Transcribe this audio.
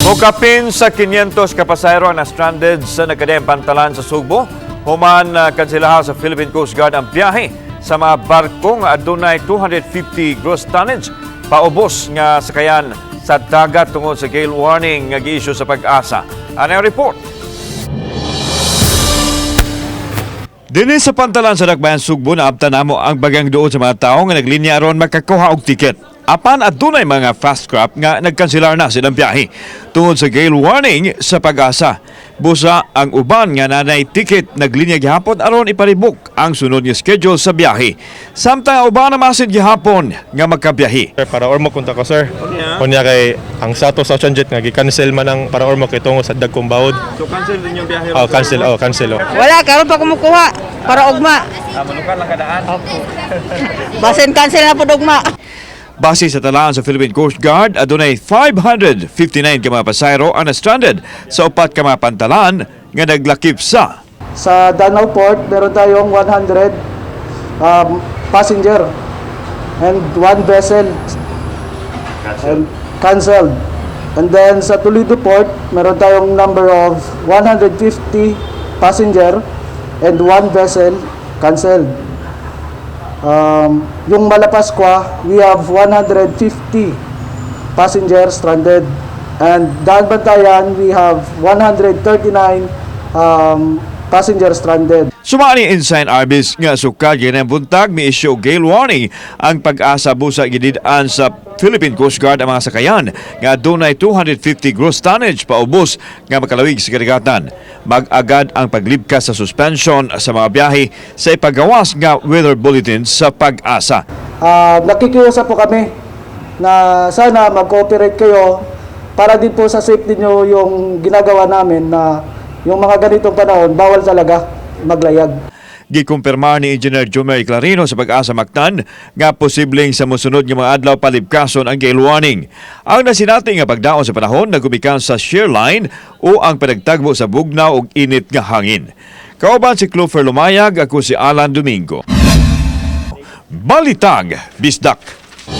Mokapin sa 500 ka pasahero ang na-stranded sa nagkadiyang pantalan sa Sugbo. Human kanselaha sa Philippine Coast Guard ang biyahe sa mga barko nga adunay 250 gross tonnage paubos nga sakayan sa dagat tungod sa gale warning nga gi-issue sa Pag-asa. Ano ang report? Dinhi sa pantalan sa Dakbayan Sugbo, naabtan namo ang bagang duol sa mga tao nga naglinya aron makakuha og tiket. Apan adunay mga fast craft nga nagkanselar na silang biyahe tungod sa gale warning sa Pag-asa. Busa ang uban nga nanay tiket, naglinya gihapon aron iparebook ang sunod nga schedule sa biyahe. Samtang ang uban namasid gihapon nga magkabiyahe. Sir, para Ormoc punta ko, sir. Unya kay ang Sato sa Jet nga gi-cancel man ang para Ormoc kay tungo sa dagkong bawod. So cancel din yung biyahe? Oh, cancel, oh, cancel. Oh. Wala, karon pa kumukuha. Para ugma. Manukan lang kadaan. Basin cancel na po ugma. Base sa talaan sa Philippine Coast Guard, adunay 559 ka mga pasahero ang na-stranded sa upat ka mga pantalan nga naglakip sa Sa Danao Port, meron tayong 100 passenger and one vessel and canceled. And then sa Toledo Port, meron tayong number of 150 passenger and one vessel canceled. Yung Malapascua, we have 150 passengers stranded. And Daanbantayan, we have 139 passengers stranded. Sumani Ensign Arbis nga sukad ng buntag mi-issue og gale warning ang Pag-asa, busa gidid-an sa Philippine Coast Guard ang mga sakayan nga adunay 250 gross tonnage paubos nga makalawig sa kadagatan. Mag-agad ang paglibkas sa suspension sa mga biyahe sa ipagawas nga weather bulletin sa Pag-asa. Nakikiusap po kami na sana mag-cooperate kayo para din po sa safety nyo yung ginagawa namin na yung mga ganitong panahon, bawal talaga maglayag. Gikumpirma ni Engineer Jomer Clarino sa Pag-asa Mactan nga posibleng sa mosunod nga mga adlaw palibkason ang gale warning. Ang nasinati nga pagdaon sa panahon nagumikan sa shear line o ang panagtagbo sa bugnaw ug init nga hangin. Kauban si Clover Lumayag, ako si Alan Domingo. Balitang Bisdak.